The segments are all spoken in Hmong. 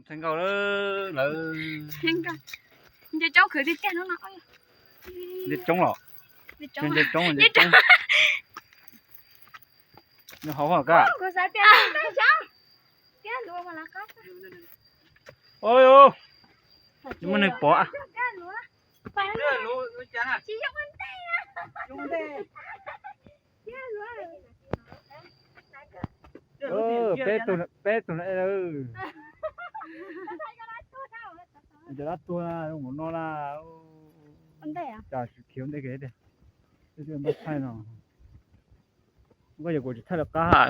Thaij nkauj lawm. Nce coob khwv tiag tiag no. Nce coob los? Nce coob, nce coob. Nws hauv kab. Oj, muaj neeg pom. Peb tug, peb tug na e lawm. Cov dab tuag mus no na. Cas tsis khiav ntej kiag tiag. Thaij no. Koj yog kuv tsis thaij lawv qab ha.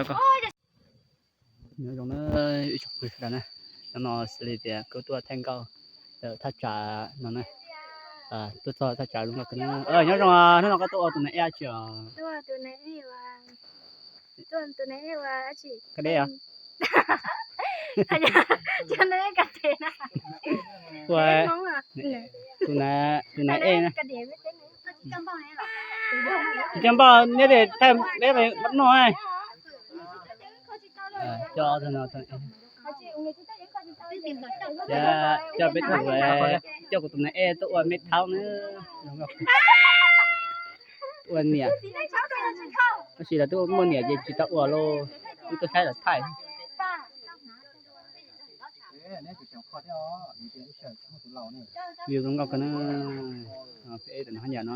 Nyob zoo na, ib tsoom phooj ywg sawv daws na, hnub no xws li tias kuv tuaj thaij nkauj thaj tsam no na, tuaj txog thaj tsam zoo nkauj kawg na. Nyob zoo, hnub no koj tuaj ua tus nai ej tsi os? Koj deb os? Ua tus nai ej na. Tsis coj npauj neb tes thaij neb no. Coj peb tug, coj kuv tus nai ej tuaj ua me thaub na. Ua niam, tab sis lawv twb muaj niam ces tsis tau ua lauj, wb tuaj saib lawv thaij. View zoo nkauj kawg na, peb tus no hab yam no.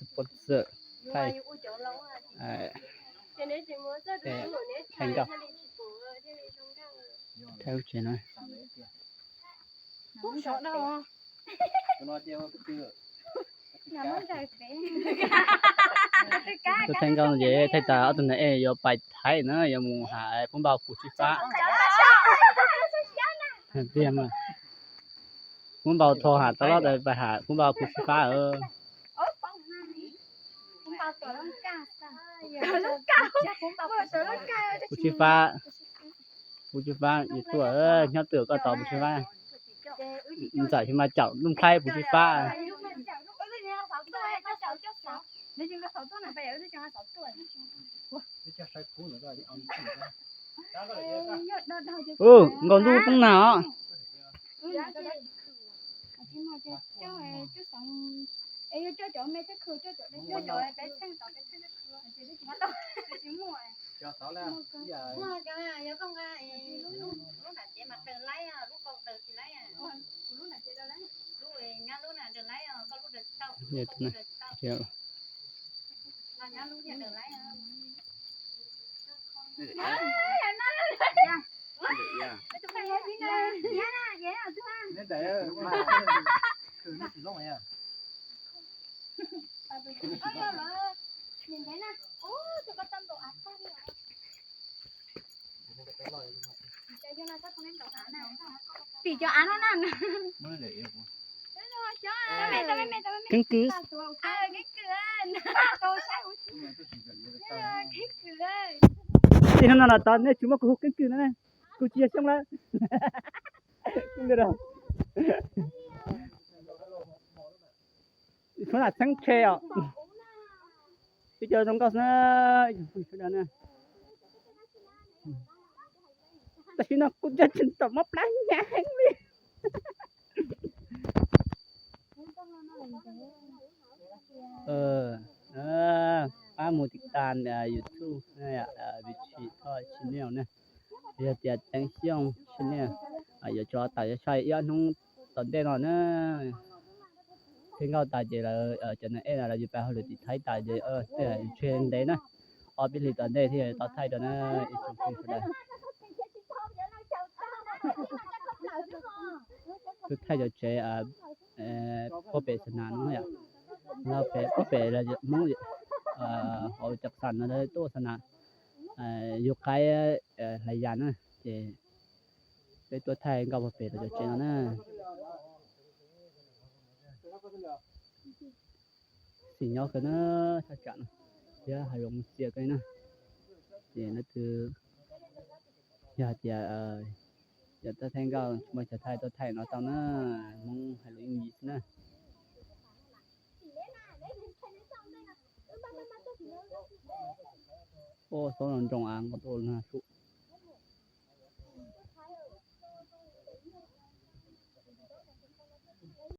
Sponsor thaij, thaij nkauj, thaij lub tsev no. Tuaj thaij nkauj ces thaij tas ob tug nai ej yuav pais Thaib na, yuav mus ham Phub Npau Pus Tsib Fab. Tiag mas. Phub Npau thau ham tau loj tas pais ham Phub Npau Pus Tsib Fab. Pus Tsib Fab, Pus Tsib Fab, yus tuaj nyob twg koj tos Pus Tsib Fab. Ntxawm tsis mas caum Nuj Nplhaib Pus Tsib Fab. Ub, nkaus ntuj poob nag os. Tim cov av no na. Keeb kwm. Tim no no los tod nej tsis muab kuv hu keeb kwm no ne, kuv tsis yog xyoob lawm. Suav nam txheeb tshe os. Peb cov zoo nkauj xwb na, ib tsoom phooj ywg sawv daws na. Tam sim no kuv cov tseem tawm mob plab hnyav heev li. Pab mus tim tas YouTube Vy Tshis Thoj channel na, yog tias Teev Xyooj channel, yuav tso tawm yog tshaj ib ob hnub tom ntej no na. Thaij nkauj tas ces lawv cov nai ej no lawv yuav pab hauj lwm tim Thaib tas ces tej yus tseg ntev na, ob peb hlis tom ntej thiaj tau thaij rau na, ib tsoom phooj ywg sawv daws. Kuv thaij cov tsev puag pem xa nas no yom, no pem puag pem Hmoob hauv cov xa no tuaj xa nas, yug qaib hlais yas na, ces peb tuaj thaij nkauj puag pem rau cov tsev no na. Xim nyob kawg na, thaj tsam no thiab hav zoov txias kawg na. Ces leej twg yog hais tias yog tuaj thaij nkauj tsis muaj chaw thaij tuaj thaij no tau na, Hmoob hais lus yooj yim xwb na. pob xob no nroo av nqa tuaj na sub.